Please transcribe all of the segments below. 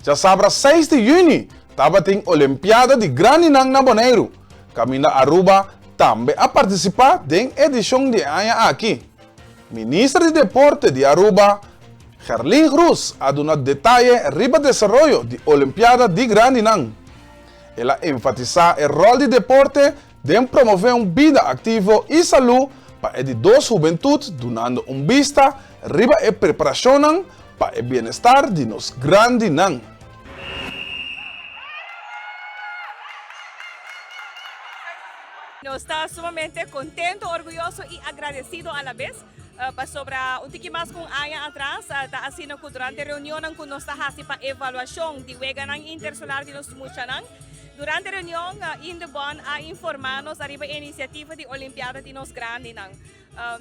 Djasabra seis di yüni tabatin Olimpiada di Grandinan na Boneiru, kaminda Aruba tambe a partisipá den edishon di e aña aki. Minister di Deporte di Aruba, Gerlin Groes a duna detaye riba desaroyo di Olimpiada di Grandinan. El a enfatisá e ròl di deporte den promové un bida aktivo i salú pa e di dos hubentut dunando un bista riba e preparashonnan pa e bienestar di nos grandinan. Nos ta sumamente contento, orguyoso y agradecido a la vez pasobra un tiki mas cu un aña atras ta asina cu durante reunionnan cu nos ta haci pa evaluacion di weganan intersolar di nos muchanan, durante reunion Indebon a informa nos ariba e iniciativa di Olimpiada di nos grandinan.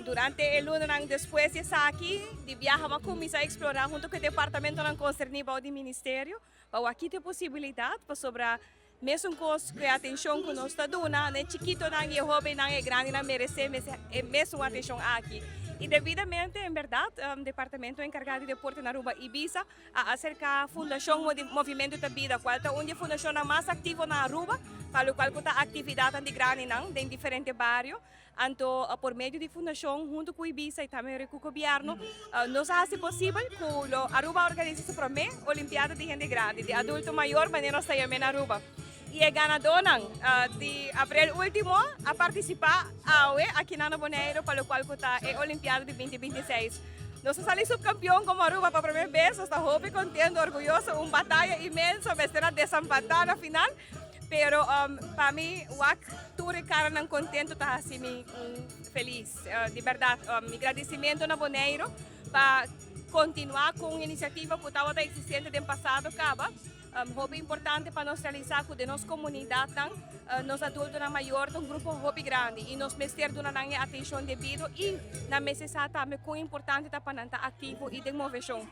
Durante e lunanan despues di esaki di biaha bo a cuminsa explora hunto cu e departamentonan concerni bao di ministerio pa wak kiko e posibilidad pasobra Mesun kos ku e atenshon ku nos ta duna na e chikitonan i e hóbennan, e grandinan meresé e mesun atenshon aki. I debidamente, en bèrdat, Departamento Enkargá di Deporte na Aruba, IBISA, a aserká Fundashon Movimento ta Bida, kual ta un di e fundashonnan mas aktivo na Aruba pa lokual ku ta aktividatnan di grandinan den diferente bario. Anto por medio di fundashon huntu ku Ibisa i tambe ku gobièrnu nos a hasi posibel ku lo Aruba a organisa su promé Olimpiada di hende grandi, di adulto mayor manera nos ta yam'é na Aruba. I e ganadónan di aprel último a partisipá awe akinan na Boneiru pa lokual ku ta e Olimpiada di binti 26. Nos a sali supkampion komo Aruba pa promé bes, nos ta hopi kontento, orguyoso, un bataya inmenso mester a desampatá na final. Pero pa mi wak tur e karanan kontento ta hasi mi felis. Di bèrdat mi gradisimentu na Boneiru pa kontinuá ku un inisiativa ku tabata eksistente den pasado kaba. Hopi importante pa nos realisá ku den nos komunidatnan nos adultonan mayor ta un grupo hopi grandi i nos mester duna nan e atenshon debido i nan mester sa tambe kon importante ta pa nan ta aktivo i den moveshon.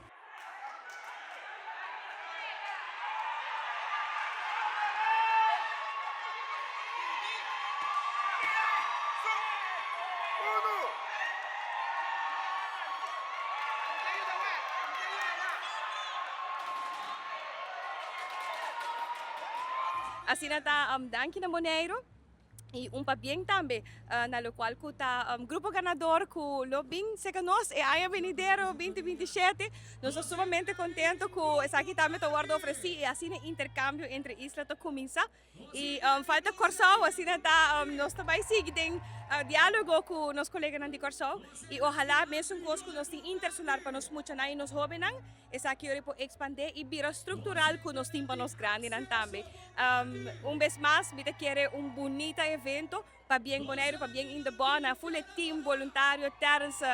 Asina ta danki na Boneiru. Y un pabien tambe na locual cu ta grupo ganador cu lo bin cerca nos e aña venidero 2027. Nos ta sumamente contento cu esaki tambe ta wordo ofreci y asina intercambio entre isla ta cuminsa. Y falta Corsou, asina ta nos ta bay sigui den dialogo cu nos coleganan di Corsou y ohala mesun cos cu nos tin intersolar pa nos muchanan y nos hobennan. Esaki ora por expande y bira structural cu nos tin pa nos grandinan tambe. Un bes mas mi ta kere un bunita evento pa bien Boneiru, pa bien Indebon, full e team voluntario, Terence,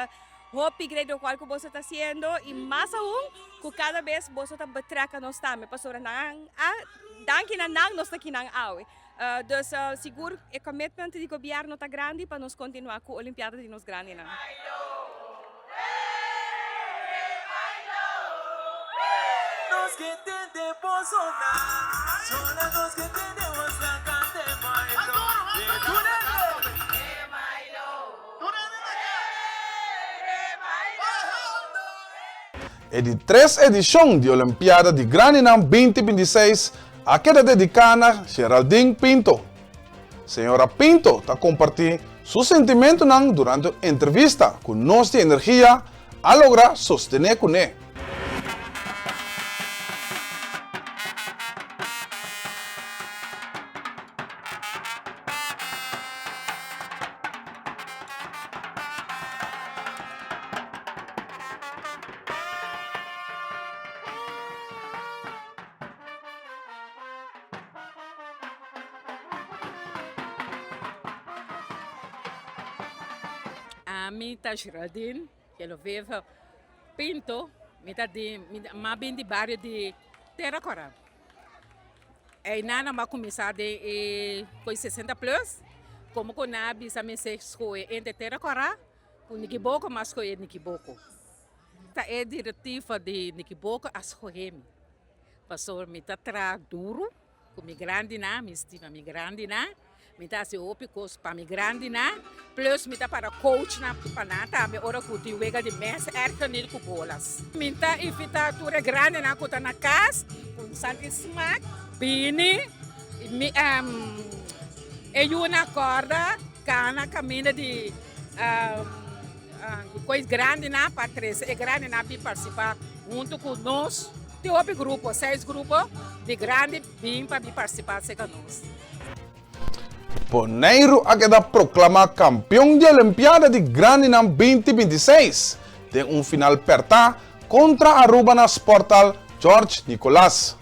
hopi great locual cu boso ta haciendo y mas aun cu cada bes boso ta betrek a nos tambe pasobra nan a danki na nan nos ta kinan awe. Dus sigur e commitment di gobierno ta grandi pa nos continua cu Olimpiada di nos grandinan. E di tres edishon di Olimpiada di Grandinan 2026 a keda dediká na Geraldine Pinto. Señora Pinto ta kompartí su sentimentunan durante un entrevista ku Nos di Energia a logra sostené kuné. Ami ta Geraldine Genoveva Pinto, mi ta di, mi a bin di bario di Tera Kora. Einan nan a kuminsá den e koi sesenta plus, komo ku nan a bisa mi seg skohe entre Tera Kora ku Nikiboko, mi a skohe Nikiboko. Ta e direktiva di Nikiboko a skohe mi. Pasobra mi ta traha duru ku mi grandinan, mi stima mi grandinan, mi ta hasi hopi kos pa mi grandinan, plus mi ta para coachnan pa nan tambe ora ku tin wega di mes erger nil ku bolas. Mi ta invita tur e grandinan ku ta na kas ku. Santi smak bini mi e yunan kòrda kana kaminda di kois grandinan pa trese e grandinan bin partisipá huntu ku nos. Tin hopi grupo, seis grupo di grandi bin pa bin partisipá serka nos. Boneiru a keda proklamá kampion di Olimpiada di Grandinan 2026 den un final pèrtá kontra Aruba na Sporthal George Nicolaas.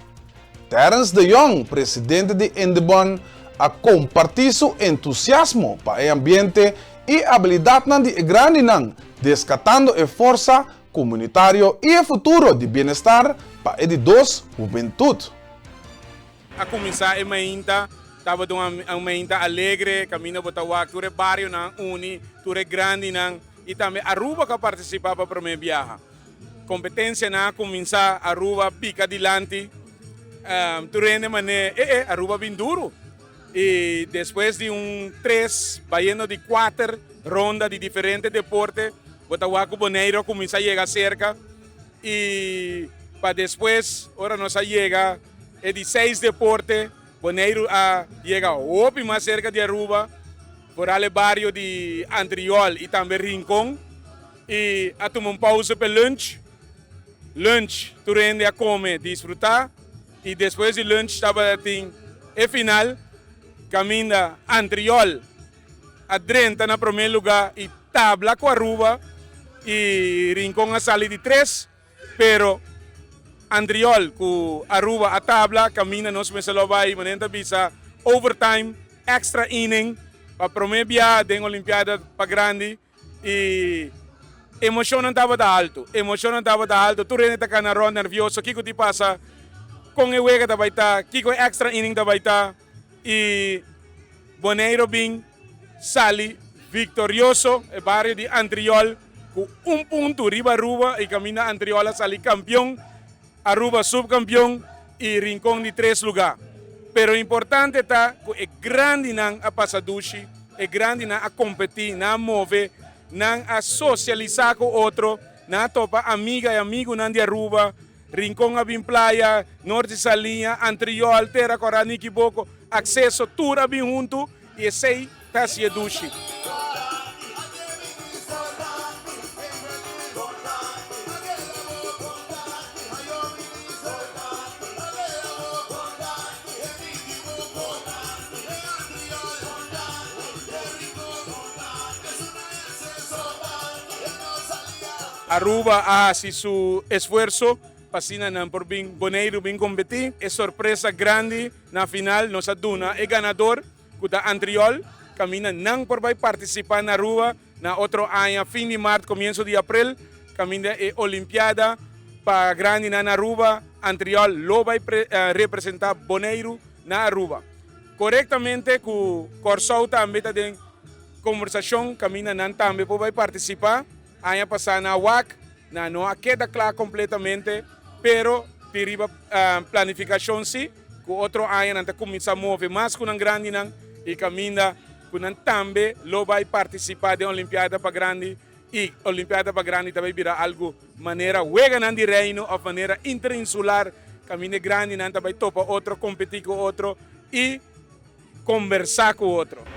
Terence de Jong, presidente di Indebon, a kompartí su entusiasmo pa e ambiente i abilidatnan di e grandinan, deskatando e forsa komunitario i e futuro di bienestar pa e di dos hubentut. A kuminsá e mainta, tabata un mainta alegre, kaminda bo ta wak tur e barionan uni, tur e grandinan i tambe Aruba ku a partisipá pa promé biaha. Kompetensianan a kuminsá, Aruba pika dilanti, tur hende manera e e Aruba bin duru. I despues di un tres bayendo di kuater ronda di diferente deporte, bo ta wak ku Boneiru a kuminsá yega serka i pa despues ora nos a yega E di seis deporte, Boneiru a yega hopi mas serka di Aruba, foral e bario di Antriol i tambe Rincon, i a tuma un pausa pa e lunch. Lunch tur hende a kome, disfrutá, i despues di lunch tabata tin e final kaminda Antriol a drenta na promé lugá i tabla ku Aruba i Rincon a sali di tres. Pero Andriol ku Aruba a tabla kaminda nos mester lo bai manera ta bisa overtime, extra inning pa prome bia den Olimpiada pa grandi i emoshonnan tabata alto, emoshonnan tabata alto tur hende ta kana rònt nervioso kiko tin pasa kon e wega ta bai ta kiko e extra inning ta bai ta. I Boneiru bin sali viktorioso, e bario di Antriol ku un punto riba Aruba i kaminda Antriol a sali kampion, Aruba supkampion i Rincon di tres lugá. Pero importante ta ku e grandinan a pasa dushi, e grandinan a kompetí, nan a move, nan a sosialisá ku otro, nan a topa amiga i amigunan di Aruba. Rincon a bin Playa, Norte Saliña, Antriol, Tera Kòrá, Nikiboko, Akseso, tur a bin huntu i esei ta hasi e dushi. Aruba a hasi su esfuerso pa asina nan por bin Boneiru bin kompetí. E sorpresa grandi na final nos a duna e ganador ku ta Antriol kaminda nan por bai partisipá na Aruba na otro aña fin di mart komienso di aprel kaminda e olimpiada pa grandinan na Aruba Antriol lo bai representá Boneiru na Aruba. Korektamente ku Kòrsou tambe ta den kombersashon kaminda nan tambe por bai partisipá. Aña pasá na wak nan no a keda kla kompletamente, pero tin riba planifikashon si ku otro aña nan ta kuminsá move mas ku nan grandinan i kaminda ku nan tambe lo bai partisipá den Olimpiada pa Grandi i Olimpiada pa Grandi ta bai bira algu manera Weganan di Reino òf manera interinsular kaminda e grandinan ta bai topa otro, kompetí ku otro i kombersá ku otro.